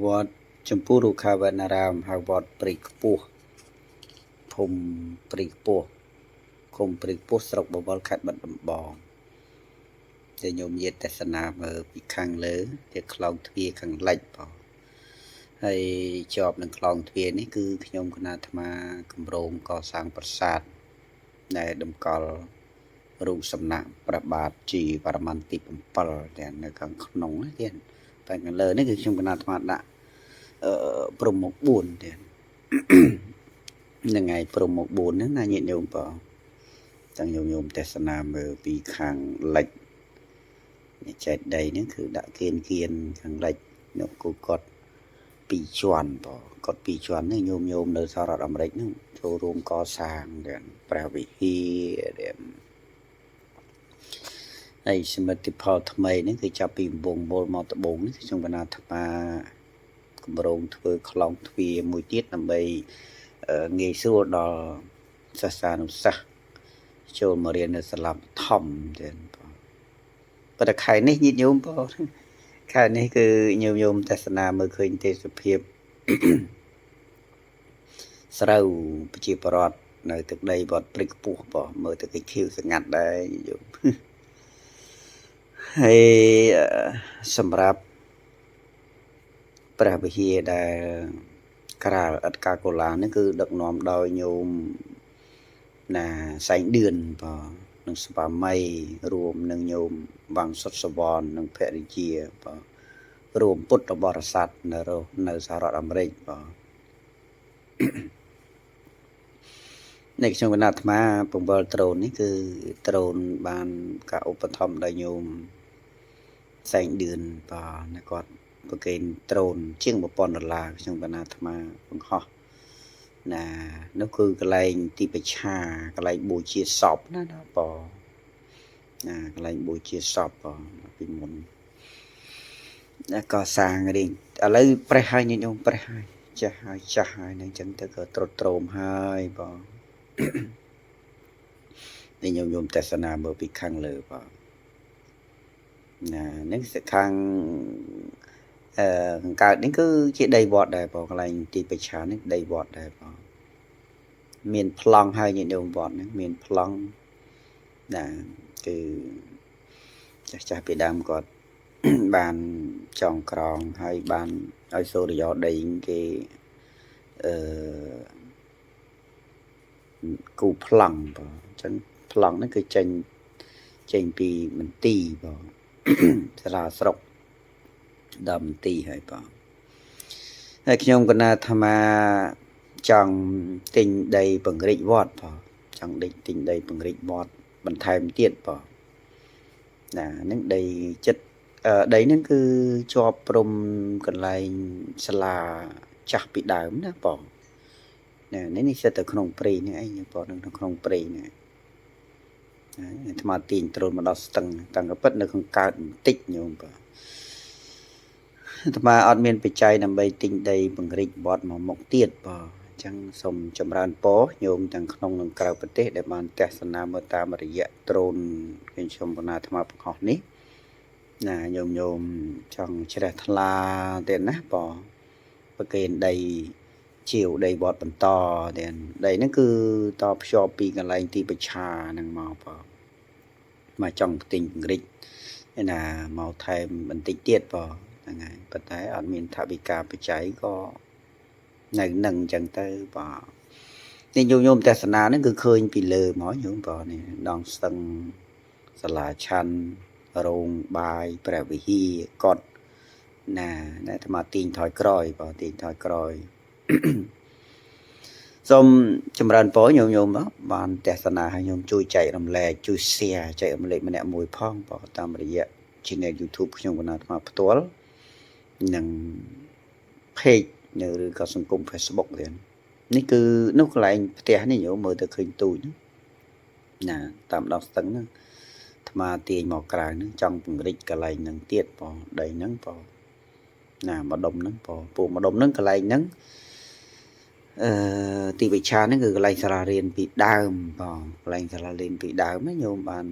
វត្តចម្ពោះរុក្ខាវនារាមហៅវត្តព្រៃខ្ពស់ភូមិព្រៃខ្ពស់ឃុំព្រៃខ្ពស់ស្រុកបវរខេត្តបាត់ដំបងតែញោមញាតទេសនាមើលពីខាងលើជាខ្លោងទ្វារខាងលិចបងហើយជាប់នឹងខ្លោងទ្វារនេះគឺខ្ញុំគណៈអាត្មាគម្រោងកសាងប្រាសាទដែលតម្កល់រូបសំណាកព្រះបាទជីវរ្ម័នទី7ទាំងនៅខាងក្នុងទៀតតែខាងលើនេះគឺខ្ញុំគណៈអាត្មាដាក់ព្រំមុខ4ទៀតហ្នឹងហើយព្រំមុខ4ហ្នឹងណាញាតិញោមបងទាំងញោមទេសនាមើលពីខាងលិចនេះចេតដីហ្នឹងគឺដាក់គៀនខាងលិចនោះគូគាត់ពីរជាន់បងគាត់ពីរជាន់នេះញោមនៅសហរដ្ឋអាមេរិកហ្នឹងចូលរួមកសាងទាំងព្រះវិហារទាំងហើយសមិទ្ធផលថ្មីហ្នឹងគឺចាប់ពីកំពង់មូលមកត្បូងនេះខ្ញុំកណាអាត្មាគម្រោងធ្វើខ្លោងទ្វារមួយទៀតដើម្បីងាយស្រួលដល់សិស្សានុសិស្សចូលមករៀននៅសាលាបឋមទៀតបងប៉ុន្តែខែនេះញាតិញោមបងខែនេះគឺញោមទេសនាមើលឃើញទេសភាពស្រូវប្រជាប្រដ្ឋនៅទឹកដីវត្តព្រៃខ្ពស់បងមើលទៅគេខៀវស្ងាត់ដែរញោមហើយសម្រាប់ព្រះវិហារដែលក្រាលឥដ្ឋកាកូឡានេះគឺដឹកនាំដោយញោមណាសែងឌឿនបងនិងស្វាមីរួមនឹងញោមវ៉ាងសុតសវណ្ណនិងភរិយាបងរួមពុទ្ធបរិស័ទនៅសហរដ្ឋអាមេរិកបងនេះខ្ញុំគណៈអាត្មាពង្វិលត្រូននេះគឺត្រូនបានការឧបត្ថម្ភដោយញោមសែងឌឿនបងណាគាត់ប្រគេនត្រូនជាង1000ដុល្លារខ្ញុំគណៈអាត្មាបង្ហោះណានោះគឺកន្លែងទីបច្ឆាកន្លែងបូជាសពណាណាបងណាកន្លែងបូជាសពបងពីមុនណាក៏សាងរៀងឥឡូវប្រេះហើយញាតិញោមប្រេះហើយចាស់ហើយចាស់ហើយនឹងអញ្ចឹងទៅក៏ត្រុតត្រោមហើយបងនេះញោមទេសនាមើលពីខាងលើបងណានឹងខាងខាងកើតនេះគឺជាដីវត្តដែរបងកន្លែងទីបច្ឆានេះដីវត្តដែរបងមានប្លង់ហើយញាតិញោមវត្តហ្នឹងមានប្លង់ណាគឺចាស់ពីដើមគាត់បានចងក្រងហើយបានឲ្យសូរិយោដីគេអឺគូប្លង់បងអញ្ចឹងប្លង់ហ្នឹងគឺចេញពីមន្ទីរបងសាលាស្រុកដល់មន្ទីរហើយបងហើយខ្ញុំកណាអាត្មាចង់ទិញដីពង្រីកវត្តបងចង់ទិញដីពង្រីកវត្តបន្ថែមទៀតបងណាហ្នឹងដីចិត្តដីហ្នឹងគឺជាប់ព្រំកន្លែងសាលាចាស់ពីដើមណាបងណានេះសិតតែក្នុងព្រៃនេះឯងបងនៅក្នុងព្រៃនេះអាត្មាទាញត្រូនមកដល់ស្ទឹងតាំងក៏ពិតនៅក្នុងកើតបន្តិចញោមបងអាត្មាអត់មានបច្ច័យដើម្បីទិញដីពង្រីកវត្តមកមុខទៀតបងអញ្ចឹងសូមចម្រើនពរញោមទាំងក្នុងនិងក្រៅប្រទេសដែលបានទស្សនាមើលតាមរយៈត្រូនខ្ញុំបណ្ណាអាត្មាបង្ហោះនេះណាញោមចង់ជ្រះថ្លាទៀតណាបងប្រគេនដីជាវដីវត្តបន្តទៀតដីហ្នឹងគឺតភ្ជាប់ពីកន្លែងទីបច្ឆាហ្នឹងមកបងមកចង់ទិញពង្រីកណាមកថែមបន្តិចទៀតបងហ្នឹងហើយប៉ុន្តែអត់មានថវិកាបច្ច័យក៏នៅនឹងអញ្ចឹងទៅបងនេះញោមទស្សនាហ្នឹងគឺឃើញពីលើមកញោមបងនេះដងស្ទឹងសាលាឆាន់រោងបាយព្រះវិហារកុដណាអាត្មាទាញថយក្រោយបងទាញថយក្រោយសូមចម្រើនពរញោមបានទស្សនាឲ្យញោមជួយចែករំលែកជួយ share ចែករំលែកម្នាក់មួយផងបងតាមរយៈ Channel YouTube ខ្ញុំកណាអាត្មាផ្ទាល់និង page នៅឬក៏សង្គម Facebook ទៀតនេះគឺនោះកន្លែងផ្ទះនេះញោមមើលទៅឃើញទូចណាតាមដងស្ទឹងហ្នឹងអាត្មាទាញមកក្រៅហ្នឹងចង់ពង្រីកកន្លែងហ្នឹងទៀតបងដីហ្នឹងបងណាម្ដុំហ្នឹងបងពូម្ដុំហ្នឹងកន្លែងហ្នឹងទីវិឆាហ្នឹងគឺកន្លែងសាលារៀនពីដើមបងកន្លែងសាលារៀនពីដើមណាញោមបាន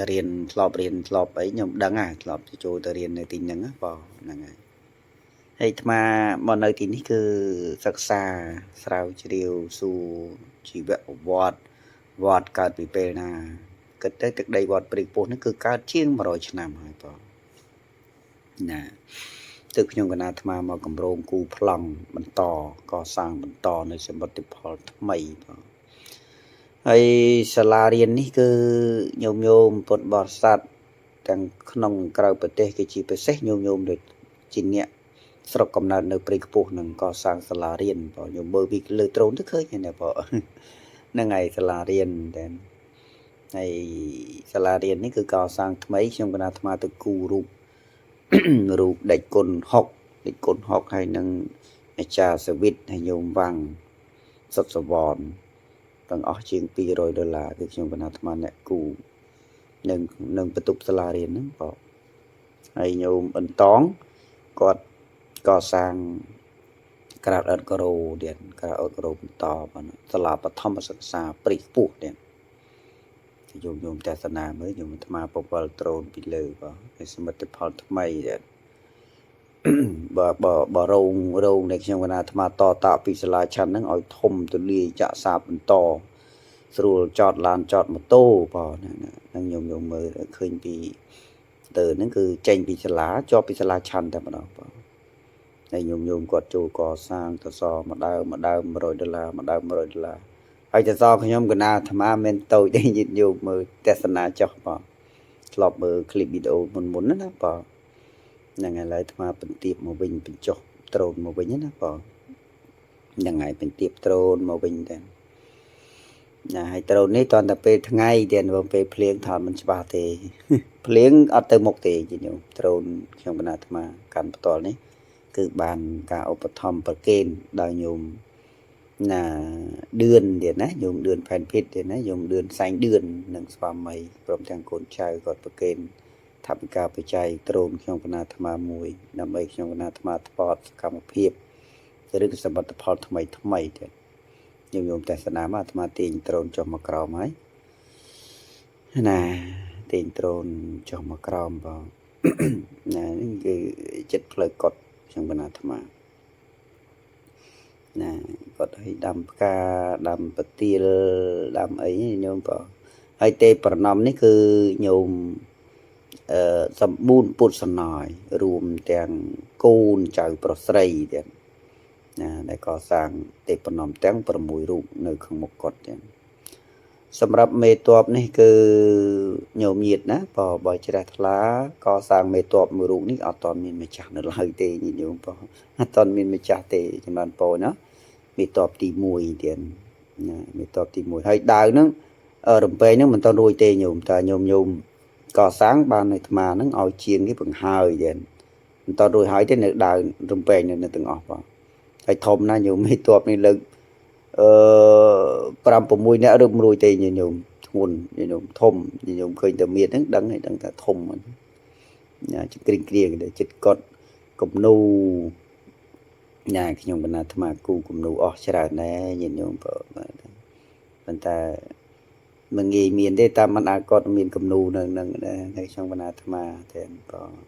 រៀនធ្លាប់រៀនធ្លាប់អីខ្ញុំដឹងហ่าធ្លាប់ចូលទៅរៀននៅទីហ្នឹងបងហ្នឹងហើយ ហើយអាត្មាមកនៅទីនេះគឺសិក្សាស្រាវជ្រាវសួរជីវប្រវត្តិវត្តកើតពីពេលណាគិតទៅទឹកដីវត្តព្រៃខ្ពស់នេះគឺកើតជាង100ឆ្នាំហើយបងណាទើបខ្ញុំកណាអាត្មាមកកម្រងគូប្លង់បន្តកសាងបន្តនៅសមិទ្ធផលថ្មីបងហើយសាលារៀននេះគឺញោមញោមពុទ្ធបរិស័ទទាំងក្នុងក្រៅប្រទេសគេជាពិសេសញោមញោមដូចជាអ្នកស្រុកកំណើតនៅព្រៃខ្ពស់នឹងកសាងសាលារៀនបងញោមមើលពីលើត្រូនទៅឃើញណាបងហ្នឹងហើយសាលារៀនតែហើយសាលារៀននេះគឺកសាងថ្មីខ្ញុំកណាអាត្មាទៅគូរូបរូបដេចគុណ6ដេចគុណ6ហើយនឹងអាចារ្យសវិតហើយញោមវ៉ាំងសុតសវនទាំងអស់ជាង200ដុល្លារគឺខ្ញុំកណាអាត្មាអ្នកគូនឹងនឹងបន្ទប់សាលារៀនហ្នឹងបងហើយញោមអន្តងគាត់កសាងក្រាតអត់ក្រូទៀតក្រាតអត់ក្រូបន្តបាទសាលាបឋមសិក្សាព្រៃខ្ពស់ទៀតញោមញោមទស្សនាមើលញោមអាត្មាពវល់ត្រូនពីលើបាទហើយសមិទ្ធផលថ្មីទៀតបើបើបើរោងរោងនៃខ្ញុំកណាអាត្មាតតពីសាលាឆាន់ហ្នឹងឲ្យធំទូលាយចាក់សាបបន្តស្រួលចតឡានចតម៉ូតូបាទហ្នឹងញោមញោមមើលឃើញពីទៅហ្នឹងគឺចេញពីសាលាជាប់ពីសាលាឆាន់តែម្ដងបាទហើយញោមញោមគាត់ចូលកសាងតសមដើមមួយដើម100ដុល្លារមួយដើម100ដុល្លារហើយតសខ្ញុំកណាអាត្មាមិនតូចទេញាតិញោមមើលទស្សនាចុះបាទធ្លាប់មើលឃ្លីបវីដេអូមុនមុនណាបាទហ្នឹងហើយឡើយអាត្មាបន្ទាបមកវិញបញ្ចុះត្រូនមកវិញណាបាទហ្នឹងហើយបន្ទាបត្រូនមកវិញតែណាហើយត្រូននេះតន់តែពេលថ្ងៃទៀតបើពេលភ្លៀងថតមិនច្បាស់ទេភ្លៀងអត់ទៅមុខទេញាតិញោមត្រូនខ្ញុំកណាអាត្មាកាន់ផ្ទាល់នេះគឺបានការឧបត្ថម្ភប្រគេនដោយញោមណាឌឿនទៀតណាញោមឌឿនផែនភិតទៀតណាញោមឌឿនសែងឌឿននិងស្វាមីព្រមទាំងកូនចៅគាត់ប្រគេនថវិកាបច្ច័យត្រូនខ្ញុំកណាអាត្មាមួយដើម្បីខ្ញុំកណាអាត្មាថ្ពតសកម្មភាពឬក៏សមិទ្ធផលថ្មីថ្មីទៀតញោមញោមទស្សនាមកអាត្មាទាញត្រូនចុះមកក្រោមហើយណាទាញត្រូនចុះមកក្រោមបងណានេះគឺចិត្តផ្លូវកត់ខ្ញុំកណាអាត្មាណាគាត់ឲ្យដាំផ្កាដាំពទាលដាំអីញោមបងហើយទេប្រណំនេះគឺញោមសម្បូរពុទ្ធសណយរួមទាំងកូនចៅប្រុសស្រីទៀតណាដែលកសាងទេប្រណំទាំង6រូបនៅខាងមុខគាត់ទៀតសម្រាប់មេតបនេះគឺញោមញាតណាបើបើជ្រះថ្លាកសាងមេតបមួយរូបនេះអត់តមានម្ចាស់នៅឡើយទេញាតិញោមបងអត់តមានម្ចាស់ទេចម្រើនពរណាមេតបទី1ទៀតណាមេតបទី1ហើយដាវហ្នឹងរំពេងហ្នឹងមិនតរួចទេញោមតែញោមញោមកសាងបានអាត្មាហ្នឹងឲ្យជាងគេបង្ហើយទៀតមិនតរួចហើយទេនៅដាវរំពេងនៅទាំងអស់បងហើយធំណាស់ញោមមេតបនេះលើកអឺ5 6នាក់ឬមិនរួចទេញោមធ្ងន់ញោមធំញោមឃើញតែមៀតហ្នឹងដឹងហើយដឹងថាធំណាចក្រីងគ្រៀងចិត្តកត់គំនូណាខ្ញុំកណាអាត្មាគូគំនូអស់ច្រើនដែរញាតិញោមបងប៉ុន្តែមិនងាយមានទេតាមមិនអាចគាត់មានគំនូនៅនឹងដែរហើយខ្ញុំកណាអាត្មាទេបង